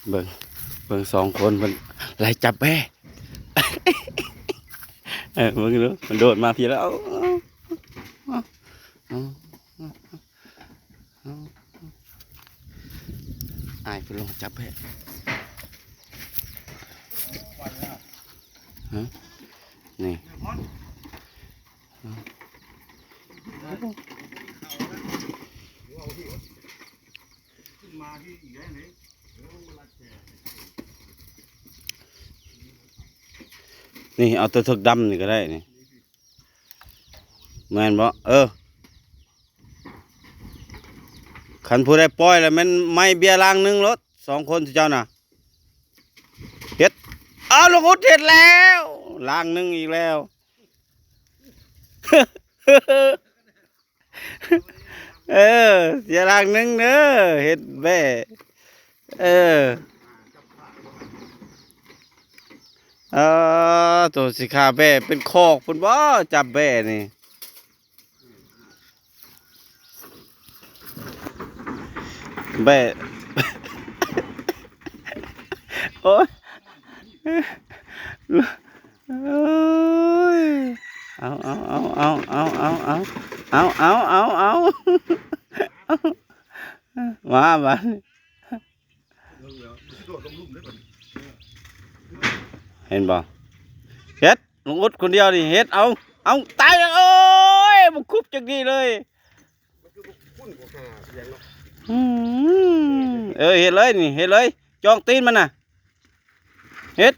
ເບິ່ງ ເບິ່ງສອງຄົນເພິ່ນໄລ່ຈັບແບ້ ເອີ ເບິ່ງດູ ມັນໂດດມາພີ້ແລ້ວ ເອົາ ເອົາ ເອົາ ອ້າຍເພິ່ນລົງຈັບແບ້ ຮະ ນີ້ ນີ້ ເອົາຕົວເຖິກດຳນີ້ກໍໄດ້ນີ້ ແມ່ນບໍ່? ເອີ ຄັນຜູ້ໃດປ່ອຍແລ້ວແມ່ນໄມ້ເບຍລັງໜຶ່ງໂລດ ສອງຄົນເຈົ້ານະ ເຮັດ ອ້າວ ລຸງອຸດເຮັດແລ້ວ ລັງໜຶ່ງອີກແລ້ວ ເອີ ເສຍຫຼັກໜຶ່ງເດີ ເຮັດແບ້ ເອີ ເອີ ໂຕຊິຂ້າແບ້ເປັນຄອກພຸ້ນບໍ ຈັບແບ້ນີ້ ແບ້ ໂອ້ຍ ໂອ້ຍ ເອົາ ເອົາ ເອົາ ມາບາດນີ້ ເຫັນບໍ່ ເຮັດ ລຸງອຸດຄົນດຽວນີ້ເຮັດ ເອົາ ເອົາ ຕາຍແລ້ວ ໂອ້ຍ ບໍ່ຄຸບຈັກດີເລີຍ ອືມ ເອີ ເຮັດເລີຍນີ້ ເຮັດເລີຍ ຈອງຕີນມັນນະ ເຮັດ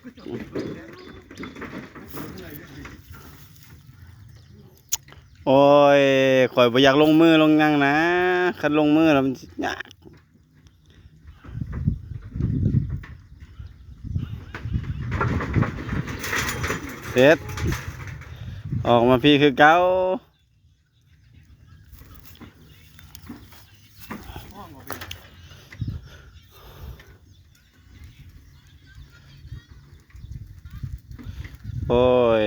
ໂອ້ຍ ຂ້ອຍບໍ່ຢາກລົງມືລົງຫຍັງນະ ຄັນລົງມືແລ້ວມັນຊິຍາກ ເຮັດ ອອກມາພີ້ຄືເກົ່າ. ໂອ້ຍ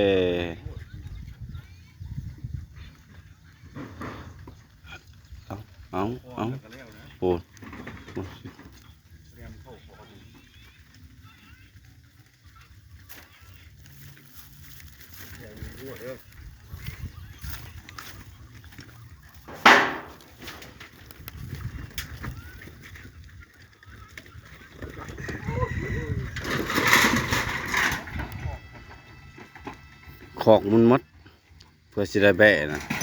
ເອົາ ເອົາ ເອົາ ໂອ້ຍ ໂອ້ຍ. ຄອກມັນໝົດ ເພື່ອຊິໄດ້ແບ້ນະ.